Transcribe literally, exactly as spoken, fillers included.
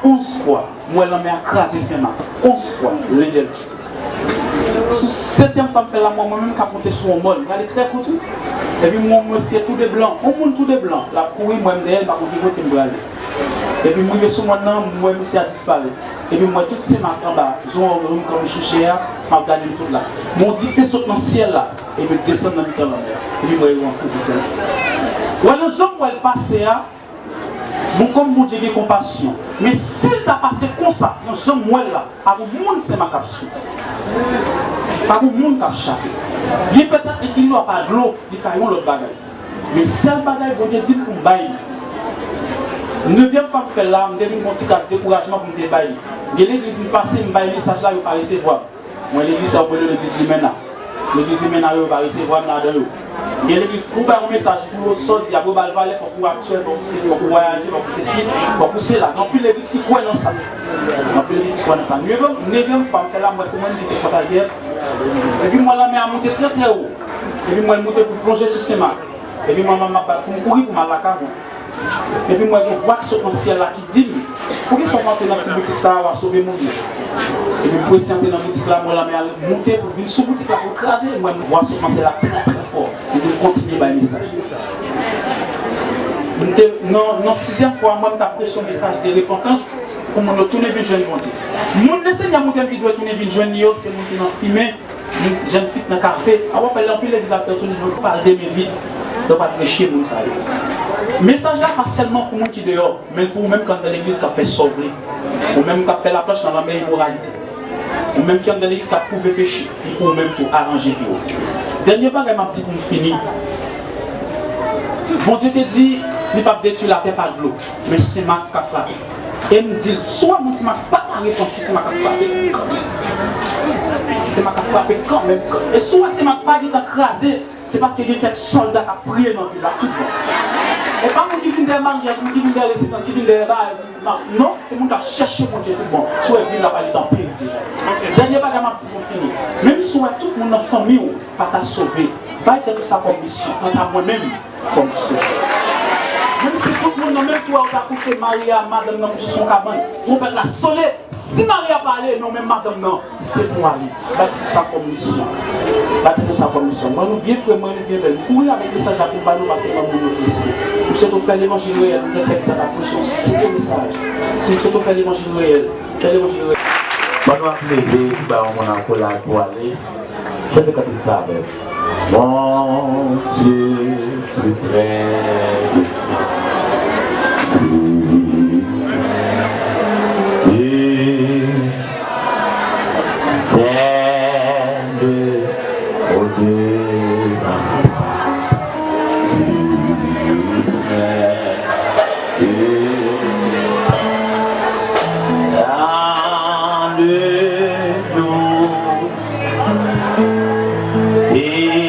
Onz fwa, m wè lanmè a kraze Senmak. Onz fwa, lendèl. Sou setyèm fwa m fè l la, m wè mwen menm k ap monte sou yon mòn. M gade trè kout, wi. Epi m wè m wè misye tou de blan. Yon moun tou de blan. L ap kouri, m wè m dèyè l, m pa konn ki kote m prale. Epi m rive sou mòn nan, m wè misye a disparèt. Epi m wè tout Senmak anba, zon an, m kanpe sou chè a, m ap gade l tout la. M wè yon dife sot nan syèl la, epi l desann nan mitan lanmè a. Epi m wè yo an kouvri syèl la. Wè nan jan m wè l pase a, bon, kòm Bondye gen konpasyon. Men si l ta pase konsa, nan jan m wè l la, pa gen moun Senmak k ap swiv. Pa gen moun k ap chape. Byen petèt, li gen dwa pa dlo, li ka yon lòt bagay. Men sèl bagay Bondye di m pou m bay li. Nevyèm fwa m fè l la, m te vin gon ti kras dekourajman pou m te bay li. Gen legliz m pase, m bay mesaj la, yo pa resevwa m. Mwen legliz sa yo rele legliz Limena. Legliz Limena yo, yo pa resevwa m ladan yo. Gen legliz, pou w bay yon mesaj, pou yo sòdi, apre yo ba l valè, fòk ou aktyèl, fòk ou se, fòk ou vwayaje, fòk ou sesi, fòk ou sela. Gen anpil legliz ki kwè nan sa. Gen anpil legliz ki kwè nan sa. Nevyèm, nevyèm fwa m fè l la, m wè se mwen ki te kontaje. Epi m wè lanmè a monte trè, trè wo. Epi m wè l monte pou l plonje sou Senmak. Epi m wè m ap bat pou m kouri pou m al lakay mwen. Epi m wè gen vwa k sot nan syèl la ki di m, poukisa w pa antre nan ti boutik sa a, w a sove moun yo? Epi m prese antre nan boutik la, m wè lanmè a monte pou l vin sou boutik la pou l kraze, m wè vwa sot nan syèl la trè, trè fò. Epi m kontinye bay mesaj. M te, nan, nan sizyèm fwa, mwen, m t ap preche yon mesaj de repantans pou moun yo tounen vin jwenn Bondye. Moun Lesenyè montre m ki dwe tounen vin jwenn li yo, se moun ki nan fimen, moun, jèn fi k nan kafe. A w ap wè anpil legliz ap fè tounen, yo pale de men vid. Yo pa t preche moun sa yo. Mesaj la pa sèlman pou moun ki deyò, men l pou ou menm k anndan legliz k ap fè sa w vle. Ou menm k ap fè laplanch nan lanmè imoralite. Ou menm ki anndan legliz k ap kouve peche, li pou ou menm tou, aranje vi w. Dènye bagay m ap di pou m fini. Bondye te di li p ap detwi latè pa dlo, men Senmak k ap frape. E m di l, si w wè moun Senmak pa ta repanti, Senmak ap frape kanmenm. Senmak ap frape kanmenm, kanmenm. E si w wè Senmak pa gentan kraze, se paske gen kèk sòlda k ap priye nan vil la tout bon. E pa moun ki vin dèyè maryaj, moun ki vin dèyè rezidans, ki vin dèyè bagay, non, se moun k ap chèche Bondye tout bon. Si w wè vil la pa gentan peri deja. Dènye bagay m ap di pou m fini. Menm si w wè tout moun nan fanmi w pa ta sove, bay tèt ou sa kòm misyon. Kanta mwen menm, kòm sovè. Menm si tout moun nan, menm si w ta kouche mari a, madanm nan kouche sou yon kabann, twonpèt la sone, si mari a pa ale, non, menm madanm nan, se pou ale. Bay tèt ou sa kòm misyon. Bay tèt ou sa kòm misyon. Mwen, nou byen fre, mwen, nou byen bèl. M kouri avèk mesaj la pou m ba nou paske mwen moun yo blese. M swete w fè levanjil reyèl, m te sèvi ta preche yon senp mesaj. Si m swete w fè levanjil reyèl, fè levanjil reyèl. Ban nou ap leve, pou ba yon moun akolad pou ale. Chante kante sa avè m. Mon Dieu plus près de moi, plus près de celle au-delà, plus près de dans le jour. Et